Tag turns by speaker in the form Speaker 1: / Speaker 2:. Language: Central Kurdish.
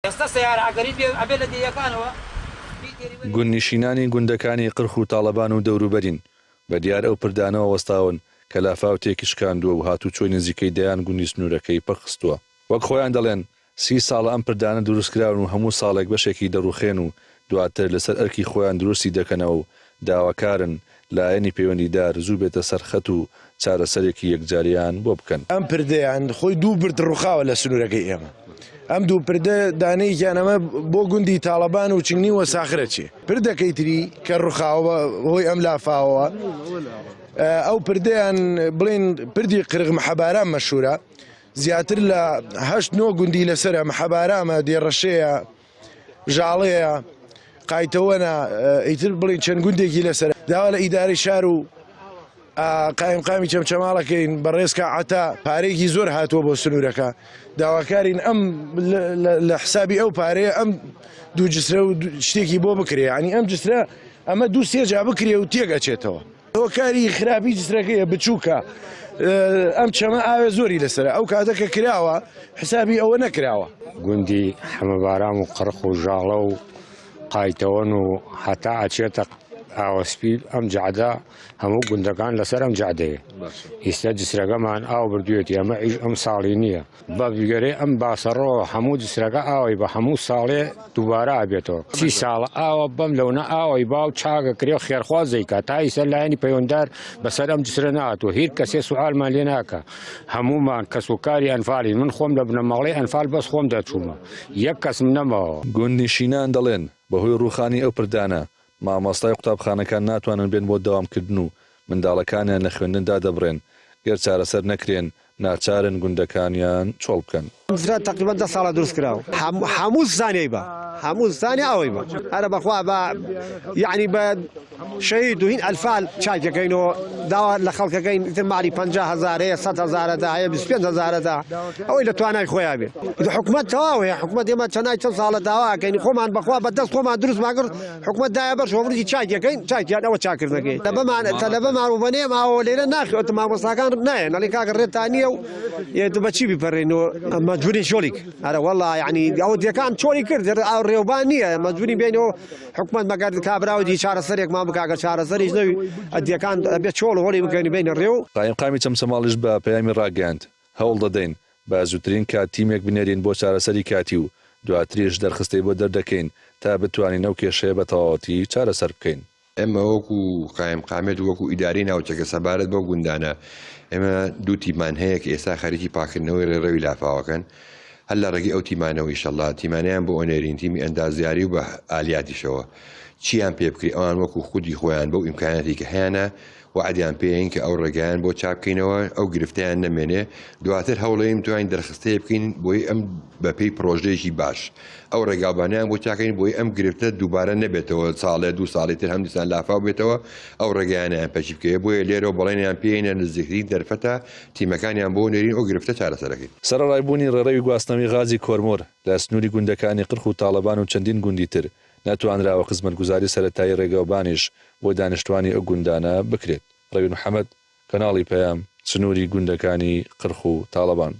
Speaker 1: ئێستا سەیارە ئەگەری بێ ئەبێ لە دێیەکانەوە بیتێری وەری.
Speaker 2: گوندنشینانی گوندەکانی قرخ و تاڵەبان و دەوروبەرین، بە دیار ئەو پردانەوە وەستاون کە لافاو تێکی شکاندووە و هاتوچۆی نزیکەی دەیان گوندی سنوورەکەی پەکخستووە. وەک خۆیان دەڵێن، سی ساڵە ئەم پردانە دروستکراون و هەموو ساڵێک بەشێکی دەڕوخێن و دواتر لەسەر ئەرکی خۆیان دروستی دەکەنەوە و داواکارن لایەنی پەیوەندیدار زوو بێتە سەر خەت و چارەسەرێکی یەکجاریان بۆ بکەن.
Speaker 3: ئەم پردەیان خۆی دوو پرد ڕوخاوە لە سنوورەکەی ئێمە ئەم دوو پردە دانەیەکیان ئەمە بۆ گوندی تاڵەبان و چنگنی و ساخرە چێ پردەکەی تری کە ڕوخاوە بە هۆی ئەم لافاوەوە ئەو پردەیان بڵێن پردی قرغ محەباران مەشهورە زیاتر لە هەشت نۆ گوندی لەسەرە محەبارامە دێڕەشەیە ژاڵەیە قایتەوەنە ئیتر بڵین چەند گوندێکی لەسەر داوا لە ئیدارەی شار و قایمقامی چەمچەماڵەکەین بەڕێزکە عتا پارەیەکی زۆر هاتووە بۆ سنوورەکە داواکارین ئەم لە حسابی ئەو پارەیە ئەم دوو جسرە و شتێکی بۆ بکرێ ینی ئەم جسرە ئەمە دوو سێجا بکرێ و تێک ئەچێتەوە. هۆکاری خراپی جسرەکەیە بچووکە ئەم چەمە ئاوێ زۆری لەسرە ئەو کاتە کە کراوە حسابی ئەوە نەکراوە.
Speaker 4: گوندی حەمەبارام و قڕخ و ژاڵە و قایتەوەن و هەتا ئەچێتە ئاوەسپی ئەم جەعدە هەموو گوندەکان لەسەر ئەم جەعدەیە ئیستا جسرەکەمان ئاو بردوێتی ئەمە ئیش ئەم ساڵی نییە بە گوێرەی ئەم باسەڕۆ هەموو جسرەکە ئاوی بە هەموو ساڵێ دووبارە ئەبێتەوە سی ساڵە ئاوە بەم لەونە ئاوی باو چاگە کرێ و خێرخواز دەیکا تا ئیسە لایەنی پەیوەندار بەسەر ئەم جسرە نهاتوە هیر کەسێ سوالمان لێ ناکە هەموومان کەس و کاری ئەنفالین من خۆم لە بنەماڵەی ئەنفال بەس خۆم دەرچوومە یەک کەسم نەماوە.
Speaker 2: گوندنشینان دەڵێن، بەهۆی ڕووخانی ئەو پردانە، مامۆستای قوتابخانەکان ناتوانن بێن بۆ دەوامکردن و منداڵەکانیان لە خوێندن دادەبڕێن، گەر چارەسەر نەکرێن ناچارن گوندەکانیان چۆڵ بکەن.
Speaker 5: زرا تەقریبەن دە ساڵە دروست کراوە هەموو زانیای بە هەموو زانیا ئەوەی بە ئەرە بەخوا بە یعنی بە شەهید و هین ئەلفال چاکەکەینەوە داوا لە خەڵکەکەین ئیتر مالی 50 هەزارەیە 100 هەزارەدا هەیە 25 هەزارەدا ئەوەی لە توانای خۆیان بێ حکومەت تەواو هەیە حکومەت ئێمە چەنای چەند ساڵە داواکەین خۆمان بەخوا بە دەست خۆمان دروستمان کرد حکومەت دایە بەر شۆفرجی چاکەکەین چاکیان ئەوە چاکردنەکەی تەبەمان تەلەبەمان و بەنێم ئاوە لێرە ناخێت مامۆستاکان نایەن ئەڵێن کاکە ڕێتان نییە و تو بە چی بیپەڕێنەوە مەجبوری چۆڵیک ئەرە وەڵا یعنی ئەو دێکان چۆڵی کرد ئەو ڕێوبان نییە مەجبوری بێنەوە حکومەت مەگەر کابراوە دی چارەسەرێکمان بکا گەر چارەسەریش نەوی ئەدیەکان ئەبێ چۆڵ هۆڵی بکەین بینە ڕێو.
Speaker 2: قایمقامی چەمچەماڵیش بە پەیامی ڕاگەیاند، هەوڵ دەدەین بە زووترین کات تیمێک بنێرین بۆ چارەسەری کاتی و دواتریش دەرخستەی بۆ دەردەکەین تا بتوانین ئەو کێشەیە بە تەواوەتی چارەسەر بکەین.
Speaker 6: ئێمە وەکو قایمقامیەت و وەکو ئیدارەی ناوچەکە سەبارەت بەو گوندانە ئێمە دوو تیمان هەیە کە ئێستا خەریکی پاکردنەوەی ڕێڕەوی لافاوەکەن هەر لە ڕێگەی ئەو تیمانەوە ئیشەڵا تیمانیان بۆ ئەنێرین تیمی ئەندازیاری و بە ئالیاتیشەوە چیان پێ بکری ئەوان وەکو خودی خۆیان بەو ئیمکاناتی کە هەیانە وەعدیان پێین کە ئەو ڕێگایان بۆ چاک بکەینەوە ئەو گرفتەیان نەمێنێ دواتر هەوڵێین بتوانین دەرخستەیە بکەین بۆی ئەم بەپێی پرۆژەیەکی باش ئەو ڕێگاوبانیان بۆ چاکەین بۆی ئەم گرفتە دووبارە نەبێتەوە ساڵێ دوو ساڵی تر هەمدیسان لافاو بێتەوە ئەو ڕێگایانیان پەکی بکەوێ بۆیە لێرەوە بەڵێنیان پێینە نزیکترین دەرفەتە تیمەکانیان بۆ نێرین ئەو گرفتە چارەسەرەکەین.
Speaker 2: سەرەڕای بوونی ڕێڕەوی گواستنەوەی غازی کۆرمۆر لە سنووری گوندەکانی قرخ و تاڵەبان و چەندین گوندی تر، نەتوانراوە خزمەتگوزاری سەرەتایی ڕێگاوبانیش بۆ دانیشتوانی ئەو گوندانە بکرێت. ڕەوین محەمەد، کەناڵی پەیام، سنووری گوندەکانی قرخ و تاڵەبان.